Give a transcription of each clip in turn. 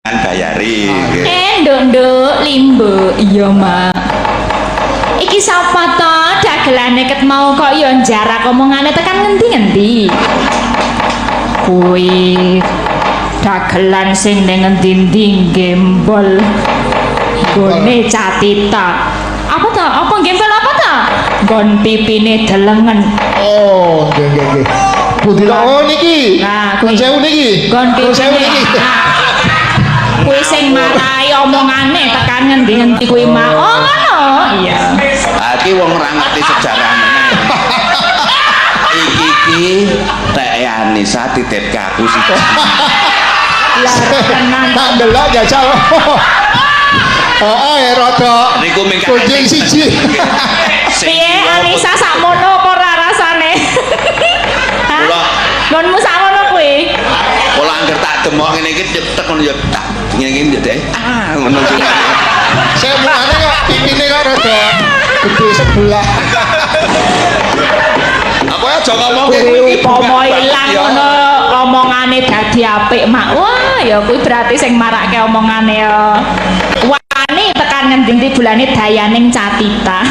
Bayari nggih. Eh, nduk, nduk, limbo. Iya, Mak. Iki sapa to dagelane ket mau kok ya jarak omongane tekan ngendi-ngendi? Kuwi dagelan sing ning ngendi-endi gembol. Gone Catita. Apa to? Apa gembol apa to? Nggon pipine delengen. Oh, nggih nggih nggih. Pundi to? Oh, niki. Nah, kuwi. Nuwun sewu niki. Nggon Nuwun sewu pipine. niki. Nah, kuwi sing marai omongane tekan ngendi-ngendi kuwi mah. Oh, ngono. Iya. Ah, iki wong ora ngerti sejarah meneh. Iki iki Teh Anissa titipke aku siji. Lah, tenan. Tak ndelok jajal. Oh, ya rada Niku ming kunjing siji. Piye Anissa, sakmono apa ora rasane? Hah? Nggonmu sakmono kuwi? Kula angger tak demok ngene iki tek ngono ya tak ngene iki ya Dek. Ah, ngono sing. Saya mulane kok pipine kok rada gede sebelah. Aku aja ngomong Kuwi upama ilang ngono omongane dadi apik, Mak. Wah, ya kuwi berarti sing marake omongane ya. Wani tekan ngendi-endi bulane dayaning Catita.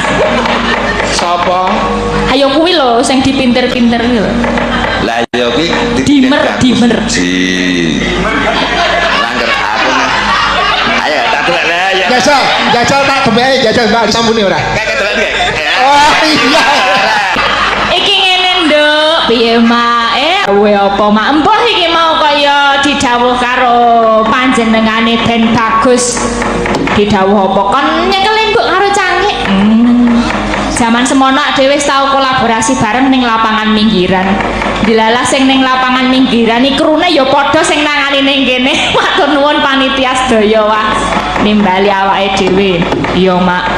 Sapa? Ayo kuwi lho sing dipinter-pinter kuwi lho. Lah ya kuwi Dimer, dititipke aku dimer. siji. Langgar aku nih. Ayo tak delok lah ya. Jajal, jajal tak demeke jajal Mbak sampune ora? Kayak delok kayak. Oh iya. Iki ngene, Nduk, piye, Mak? Eh, kowe apa, Mak? Mbah iki mau kaya didhawuh karo panjenengane Den Bagus. Didhawuh apa? Kon nyekel mbok karo cangik. Zaman semono dhewe wis tau kolaborasi bareng ning lapangan minggiran. Dilalah sing ning lapangan minggiran iki krune ya padha sing nangani ning kene. Matur nuwun panitia sedaya, wah. Nimbali awake dhewe. Iya, Mak.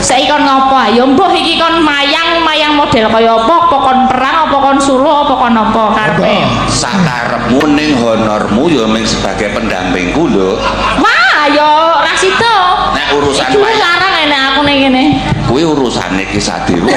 Saiki kon ngopo? Ya mbuh iki kon mayang mayang model kaya apa? Apa kon perang, apa kon suluh, apa kon apa karepe? Sakarepmu ning honormu ya ming sebagai pendampingku lho. Wah, ya ora sida. Nek urusan Iki wayang larang enek aku ning kene. Kuwi urusane Ki Sadewa.